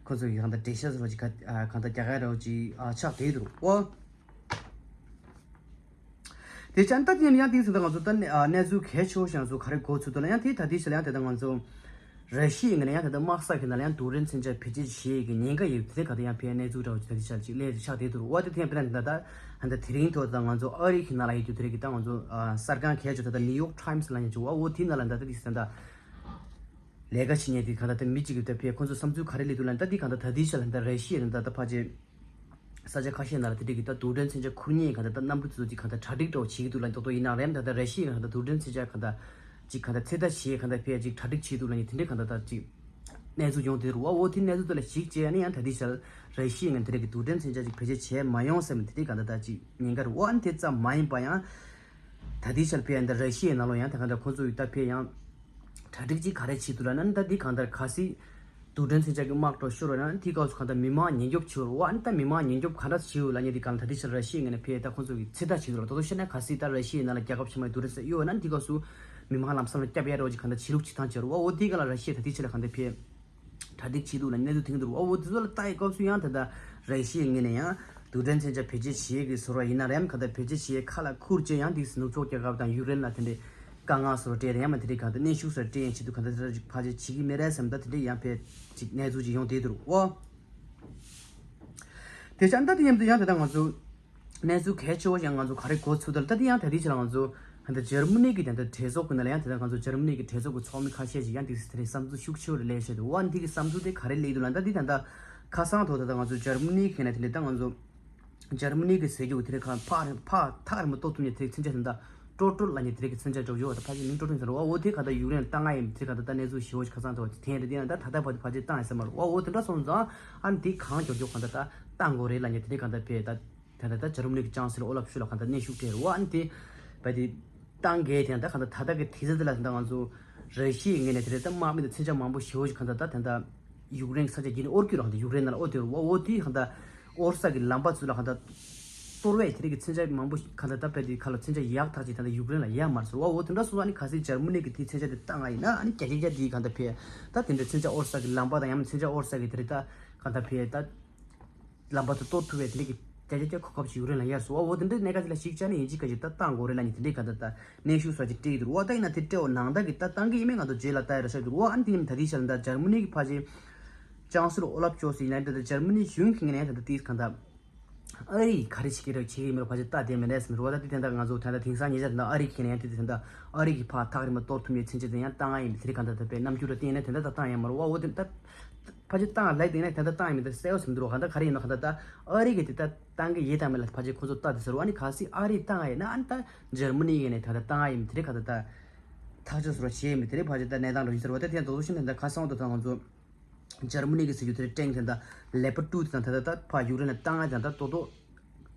ཁོ་ཚོ་གི་གང་ལྟར་འགྲེལ་བཤད་བཟོ་ཅིག་ག་ཨ་གང་ལྟར་རྒྱག་ག་རེ་བ་ཅིག་ཨ་ཆགས་བསྡད་འདུག་འོ། དེ་ཆ་ནི་ད་དེ་ཡང་དེའི་ཚེ་ད་ང་ཚོ་ད་ནས་ཨ་གནས་ཚུལ་གལ་ཆེ་བོ་ཞིག་ང་ཚོ་ག་རེ་གོ་ཚུལ་འདུག་ལ་ཡང་དེ་ད་ལྟའི་ཆར་ཡང་དེ་ད་ང་ཚོ་ར་ཤི་ཡའི་ངོས་ནས་ཡང་ད་ལྟ་དམག་ས་ཁུལ་ནང་ལ་ཡང་རྡུལ་ཕྲན་མཚོན་ཆ་བེད་སྤྱོད་བྱེད་ཀྱི་ཉེན་ཁ་ཡོད་དེ་ག་ད་ཡང་ཕེ་གནས་ཚུལ་འདྲ་བོ་ཅིག་ད་ལྟའི་ཆར་ཅིག་སླེབས་ཆགས་བསྡད་འདུག་འོ་དེ་དེ་ཡང་དཔེར་ན་ད་ལྟ་ད་ལྟ་དེ་རིང་ཐོག་ད་ང་ཚོ་ཨ་རི་གི་ནང་ལ་ཡོད་དུས་དེ་རིང་གི་ད་ང་ཚོ་ཨ་གསར་ཁང་གལ་ཆེ་ད་ལྟ་ནིའུ་ཡོག་ཊའིམ་སི་ལ་ཡང་ཅིག་འོ་འོ་དེ་ནང་ལ་ད་ལྟ་དེ་ད་ལྟ་ལས་ཀ་བྱེད་མཁན་དེ་ག་ད་ལྟ་མི་གཅིག་གི་ད་ཕེ་ཁོང་ཚོ་བསམ་ཚུལ་ག་རེ་སླེབས་འདུག་ལ་ད་དེ་ག་ད་ད་ལྟའི་ཆར་ད་ལྟ་ར་ཤི་ཡ་ད་ལྟ་ཕལ་ཆེར། ས་ཆ་ཁ་ཤས་ནང་ལ་དེ་འདྲ་གི་ད་རྡུལ་ཕྲན་མཚོན་ཆ་ཁུར་མཁན་གང་ལྟར་ད་གནམ་གྲུ་དེ་ཚོ་ཅིག་གང་ལྟར་གྲ་སྒྲིག་འདྲ་བོ་བྱེད་ཀྱི་འདུག་ལ་མདོག་མདོག་ཡིན་ན་རེད། ད་ལྟ་ར་ཤི་ཡའི་གང་ལྟར་རྡུལ་ཕྲན་མཚོན་ཆ་གང་ལྟར་ཅིག་གང་ལྟར་ཚོད་ལྟ་བྱེད་གང་ལྟར་ཕལ་ཅིག་གྲ་སྒྲིག་བྱེད་འདུག་ལ་ནི་དེ་འདྲ་གང་ལྟར་ད་ཅིག་གནས་ཚུལ་ཡོང་དེ་རུ་བ་འོ་དེ་གནས་ཚུལ་དེ་ལ་གཞིགས་བྱས་ནས་ཡང་ད་ལྟའི་ཆར་ར་ཤི་ཡའི་ངང་དེ་འདྲ་གི་རྡུལ་ཕྲན་མཚོན་ཆ་ཅིག་བེད་སྤྱོད་བྱས་མ་ཡོང་ཟེར་ནས་དེ་འདྲ་གང་ལྟར་ད་ཅིག་ཉེན་ཁ་རུ་བ་ཨ་ནི་དེ་ཙམ་མ་ཡིན་པ་ཡང་། ད་ལྟའི་ཆར་ཕེ་ཡང་ད་ར་ཤི་ཡའི་ནང་ལོགས་ཡང་ད་གང་ལྟར་ཁོང་ཚོ་ཡི་ད་ཕེ་ཡང་གྲ་སྒྲིག་ཅིག་ག་རེ་བྱེད་འདུག་ལབ་ན་ད་འདི་གང་ལྟར་གལ་སྲིད་རྡུལ་ཕྲན་མཚོན་ཆ་གི་དམག་འགྲོ་ཤོར་བ་ན་འདི་སྐབས་སུ་གང་ལྟར་མི་མང་ཉེན་སྐྱོབ་བྱེད་འོ་ཨ་ནི་ད་མི་མང་ཉེན་སྐྱོབ་ག་འདྲ་བྱེད་འོ་ལབ་མཁན་འདི་གང་ལྟར་ད་ལྟའི་ཆར་ར་ཤི་ཡའི་ངོས་ནས་ཕེ་ད་ཁོང་ཚོ་གི་ཚོད་ལྟ་བྱེད་འདུག་ལ། ད་དུང་བཤད་ན་གལ་སྲིད་ད་ར་ཤི་ཡའི་ནང་ལ་རྒྱལ་ཁབ་ཕྱི་མ་རྡུལ་ཕྲན་ཚོན་གཡུག་བ་ན་འདི་སྐབས་སུ་མི་མང་ལམ་སང་ལ་སྐྱོབ་ཡ་འདྲ་བོ་ཅིག་གང་ལྟར་བྱེད་ལུགས་བྱེད་སྟངས་བྱེད་འོ་འོ་འདི་གང་ལ་ར་ཤི་ཡ་ད་ལྟའི་ཆར་ལ་གང་ལྟར་ཕེ། གྲ་སྒྲིག་བྱེད་འདུག་ལ་གནས་ཚུལ་ཐོན་གྱི་འདུག་འོ་འོ་དེ་ཚོ་ལ་ལྟ་ཡི་སྐབས་སུ་ཡང་ད་ལྟ་ར་ཤི་ཡའི་ངོས་ནས་ཡང་རྡུལ་ཕྲན་མཚོན་ཆ་བེད་སྤྱོད་བྱེད་ཀྱི་ཟེར་བ་ཡིན་ན་རེམ་ག་ད་བེད་སྤྱོད་བྱེད་ཁ་ལ་ཁུར་བྱས་ཡང་དེ་ནུབ་ཕྱོགས་རྒྱལ་ཁབ་དང་ཡུཀ་རེན་ལ་དེ་འདྲའི་དཀའ་ངལ་བཟོ་སྤྲད་རེད་ཡང་མ་དེ་འདྲའི་ག་ད་གནོན་ཤུགས་བཟོ་སྤྲད་ཡང་བྱེད་འདུག་ག་ད་དེ་འདྲ་ཅིག་ཕལ་ཆེར་བྱེད་ཀྱི་མེད་རེད་བསམ་ད་དེ་འདྲའི་ཡང་ཕལ་ཅིག་གནས་ཚུལ་ཅིག་ཡོང་བསྡད་འདུག་འོ། དེ་ཆ་ད་དེ་མཉམ་དུ་ཡང་ད་ལྟ་ང་ཚོ། གནས་ཚུལ་གལ་ཆེ་བོ་ཞིག་ང་ཚོ་ག་རེ་གོ་ཚུལ་དེ་ལ་ད་དེ་ཡང་ད་ལྟའི་ཆ་ལ་ང་ཚོ་ད་ལྟ་འཇར་མ་ནི་གི་ད་ལྟ་གྲོས་ཚོགས་ཀྱི་ནང་ལ་ཡང་ད་ལྟ་ང་ཚོ་འཇར་མ་ནི་གི་གྲོས་ཚོགས་ཀྱི་ཚོགས་མི་ཁ་ཤས་ཤིག་ཡང་དེ་དེ་རིང་བསམ་ཚུལ་ཤུགས་ཆེ་བོ་རེ་སླེབས་བྱས་འདུག་འོ་འདི་གི་བསམ་ཚུལ་དེ་ག་རེ་སླེབས་འདུག་ལབ་ན་ད་འདི་ད་ལྟ་ཁ་སང་ཐོག་ད་ལྟ་ང་ཚོ་འཇར་མ་ནི་གི་ནས་དེ་འདྲ་ད་ང་ཚོ་འཇར་མ་ནི་གི་ཟེར་རྒྱུ་དེ་འདྲ་ཁ་ཕར་ཕར་ཐག་རིང་པོ་གཏོར་ཐུབ་མཁན་དེ་མཚོན་ཆ་དེ་འདྲ་ཀྲོ་ཀྲོ་ལབ་མཁན་དེ་འདྲ་གི་མཚོན་ཆ་འདྲ་བོ་ཡོད་པ་ད་ཕལ་ཆེར་མིང་ཀྲོ་ཀྲོ་ཟེར་རོ། འོ་དེ་ག་ད་ཡུཀ་རེན་ལ་བཏང་ང་ཡིན་དེ་ག་ད་ད་གནས་ཚུལ་ཞེ་བོ་ཞིག་ཁ་སང་ཐོག་དེ་འདྲ་ཡང་ད་ད་ལྟ་བར་དུ་ཕལ་ཆེར་བཏང་ཡིན་ས་མ་རེད། འོ་འོ་དེ་འདྲ་སོང་ཙང་ཨ་ནི་དེ་གང་མགྱོགས་མགྱོགས་ག་ད་ད་བཏང་དགོས་རེད་ལབ་མཁན་དེ་འདྲ་ག་ད་ཕེ་ད། ད་ལྟ་ད་འཇར་མ་ནི་གི་ཅང་སི་ལོར་ཨོ་ལབ་ཤོལ་ལ་གང་ལྟར་གནོན་ཤུགས་སྤྲད་རེད་བ། ཨ་ནི་དེ་བས་དེ་བཏང་གལ་དེ་ད་གང་ལྟར་ད་ལྟ་གི་དུས་ཚོད་དེ་ལ་ད་ང་ཚོ་ར་ཤི་ཡའི་ངོས་ནས་དེ་རེད་ད་དམག་མི་དང་མཚོན་ཆ་མང་པོ་ཞེ་བོ་ཞིག་གང་ལྟར་ད་ད་ལྟ་ཡུཀ་རེན་གྱི་ས་ཆ་བརྒྱུད་ནས་དབོར་རྒྱུ་རང་ད་ཡུཀ་རེན་ནང་ལ་དབོར་དེ་རེད་བ། འོ་དེ་གང་ལྟར་དབོར་ས་གི་ལམ་པ་ཚོ་ལ་གང་ལྟར་ གཏོར་བས་དེ་རིགས་ཀྱི་མཚོན་ཆ་མང་པོ་གང་ལྟར་ད་ཕེ་དེ་ཁ་ལ་མཚོན་ཆ་ཡག་ཐག་ཅིག་ད་ལྟ་ཡུཀ་རེན་ལ་ཡག་མ་རེད་ཟེར་བ། འོ་དེ་འདྲ་སོང་ཙང་ཨ་ནི་གལ་སྲིད་འཇར་མ་ནི་གི་དེའི་མཚོན་ཆ་དེ་བཏང་ང་ཡིན་ན་ཨ་ནི་རྒྱ་རྒྱ་རྒྱ་དེའི་གང་ལྟར་ཕེ་ད་དེ་འདྲ་མཚོན་ཆ་ཨོ་རི་ས་གི་ལམ་པ་དང་ཡང་མཚོན་ཆ་ཨོ་རི་ས་གི་དེ་རིགས་ད་གང་ལྟར་ཕེ་ད་ལམ་པ་དེ་གཏོར་ཐུབ་པའི་དེ་རིགས་ཀྱི་རྒྱ་རྒྱ་རྒྱ་གོ་སྐབས་ཅིག་ཡུཀ་རེན་ལ་ཡག་སོང་བ། འོ་དེ་འདྲའི་གནད་འགག་ཅིག་ལ་གཞིགས་བྱས་ནས་ཡིན་གཅིག་མིན་གཅིག་ད་བཏང་དགོས་རེད་ལབ་ནི་དེ་འདྲའི་གང་ལྟར་ད་གནོན་ཤུགས་སོགས་ཅིག་སྤྲད་ཀྱི་འདུག་བ། ད་ཡིན་ན་དེ་སྤྲད་འོ་ནང་ད་གི་ད་བཏང་གི་ཡིན་མིན་ང་ཚོ་རྗེས་ལ་ལྟ་ཡ་རེད་ཤག་འདུག་བ། ཨ་ནི་དེ་ནི་ད་དེའི་ཆ་ལ་ད་འཇར་མ་ནི་གི་ཕ་ཆེ་ཅང་སུར་ཨོ་ལབ་ཅོ་སི་ཡིན་ན་ད་ད་འཇར་མ་ནི་གཞུང་གི་ངོས་ནས་ད་ད་དེའི་གང་ལྟར། ཨ་རི་ག་རེ་བྱེད་ཀྱི་རེད་བྱེད་ཀྱི་མེད་རེད་ཕལ་ཆེར་ལྟ་བསྡད་མེད་ལས་མི་རུ་བ། ད་དེ་དེ་འདྲ་ང་ཚོ་ད་ལྟ་དེང་སང་ཉེ་ཆར་དེ་འདྲ་ཨ་རི་ཁྱེད་ནས་ཡང་དེ་དེ་འདྲ་ཨ་རི་གི་ཕར་ཐག་རིང་མ་གཏོར་ཐུབ་མཁན་ཚན་ཆེ་དེ་ཡང་བཏང་ཡ་ཡིན་མི་དེ་རིགས་གང་ལྟར་ད་དཔེ་རྣམ་འགྱུར་ལ་བརྟེན་ནས་དེ་འདྲ་ད་བཏང་ཡ་མ་རུ་བ། འོ་དེ་ད་ཕལ་ཆེར་བཏང་ལབ་དེ་ནས་དེ་འདྲ་བཏང་ཡ་མི་དེ་གསལ་བོ་ཟིན་འདུག་རོ། གང་ལྟར་ག་རེ་ཡིན་ནོ་གང་ལྟར་ད་ཨ་རི་གི་དེ་ད་བཏང་གི་ཡིན་དང་མེད་ལ་ཕལ་ཆེར་ཁོ་ཚོ་ལྟ་དེ་ཟེར་བ། ཨ་ནི་གལ་སྲིད་ཨ་རི་བཏང་ཡ་ཡིན་ན་ཨ་ནི་ད་འཇར་མ་ནི་ཡིན་ནས་ད་ད་བཏང་ཡ་ཡིན་མི་དེ་རིགས་གང་ལྟར་ད་ཐག་གཅོད་ཟེར་བ་བྱེད་ཡ་མི་དེ་རིགས་ཕལ་ཆེར་ད་གནས་སྟངས་འགྲོ་བཞིན་ཟེར་བ། ད་དེ་ཡང་དོ་དོ་ཤིན་ད་ད་ཁ་སང་དུ་ད་ང་ཚོ། འཇར་མ་ནི་གི་ཟེར་རྒྱུ་དེ་ཊེང་དེ་འདྲ་ལེ་པར་ཊུ་དེ་དང་དེ་འདྲ་ད་ཕར་ཡུཀ་རེན་ལ་བཏང་ཡ་དེ་འདྲ་ཏོག་ཏོག་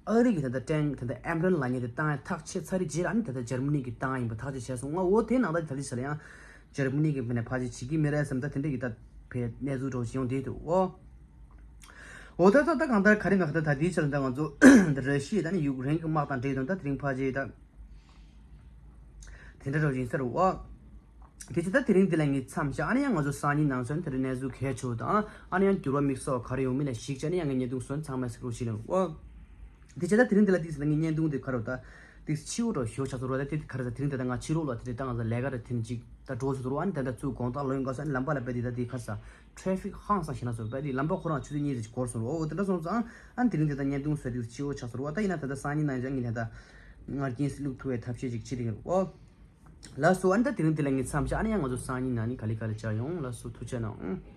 ཨ་རི་གི་དེ་འདྲ་ཊེང་དེ་འདྲ་ཨེམ་རན་ལབ་མཁན་དེ་བཏང་ཡ་ཐག་ཆོད་ཚར་རེད། རྗེས་ལ་ནི་དེ་འདྲ་འཇར་མ་ནི་གི་བཏང་ཡ་ཡིན་པ་ཐག་ཆོད་བྱས་སོང་ང་། འོ་དེ་ནང་ད་ད་ལྟའི་ཆ་ལ་ཡང་འཇར་མ་ནི་གི་མི་ནས་ཕལ་ཆེར་བྱེད་ཀྱི་མེད་རེད་བསམ། ད་དེ་འདྲ་གི་ད་ཕེ་གནས་ཚུལ་འདྲ་བོ་ཞིག་ཡོང་བསྡད་འདུག་འོ། འོ་ད་ད་ད་གང་ལྟར་ག་རེ་མེད་ག་ད་ད་དེའི་ཆ་ལ་ད་ང་ཚོ་ད་ར་ཤི་ཡ་ད་ནི་ཡུཀ་རེན་གི་དམག་དང་འབྲེལ་དང་ད་དེ་རིང་ཕལ་ཆེར་ད་དེ་འདྲ་འདྲ་བོ་ཞིག་ཡིན་ས་རེད་འོ། དེ་ཚེ་ད་དེ་རིང་འདི་ལ་ངས་མཚམས་བཞག་ཨ་ནི་ཡང་ང་ཚོ་སང་ཉིན་ནང་ཚུན་དེ་རིང་གནས་ཚུལ་གལ་ཆེ་བོ་དང་ཨ་ནི་ཡང་འགྱུར་བ་དམིགས་བསལ་ག་རེ་ཡོང་མིན་ལ་གཞིགས་བྱས་ནས་ཡང་ངས་བརྙན་ཐུང་སོན་ཚང་མ་གཟིགས་རོགས་ཞུ་ལེ་འོ། དེ་བྱས་ད་དེ་རིང་འདི་ལ་ཏིག་ཙམ་ངས་བརྙན་ཐུང་དེ་ག་རེ་ད་ཏིག་ཙམ་ཕྱི་པོ་འདྲ་ཞོ་ཆགས་སོང་རོགས། ད་དེ་ག་རེ་ད་དེ་རིང་འདི་ད་ང་ཕྱི་ལོགས་ལ་དེ་རིང་ད་ང་ཚོ་ལས་ཀ་ར་དེ་རིང་ཅིག་ད་འགྲོ་ཆོག་འདུག་རོགས། ཨ་ནི་ད་ད་ཚུར་དགོང་དག་ལོག་ཡོང་ག་ས་ཨ་ནི་ལམ་པ་ལ་བལྟས་དེ་ད་དེ་ག་རེ་ས་ཊེ་ཕིག་ཧང་སང་ཞེ་ན་སོང་བལྟས་དེ་ལམ་པ་ཁོ་རང་ཆུ་ཚོད་གཉིས་ཙམ་ཅིག་འགོར་སོང་རོགས། འོ་དེ་འདྲ་སོང་ཙང་ཨ་ནི་དེ་རིང་འདི་ད་བརྙན་ཐུང་བཟོས་ཏིག་ཙམ་ཕྱི་པོ་ཆགས་སོང་རོགས། ད་ཡིན་ན་ད་ད་སང་ཉིན་ནང་ཡང་ངས་ད་ད་ང་རྒྱལ་སྲིད་བླུག་ཐུབ་པའི་ཐབས་ཤེས་ཅིག་བྱེད་དེ་ཡིན་རོགས། ལགས་སོ། ཨ་ནི་ད་དེ་རིང་འདི་ལ་ངས་མཚམས་བཞག་ཨ་ནི་ཡང་ང་ཚོ་སང་ཉིན་ནང་ནི་ག་ལེ་ག་ལེ་བཅར་ཡོང་། ལགས་སོ། ཐུགས་རྗེ་གནང་།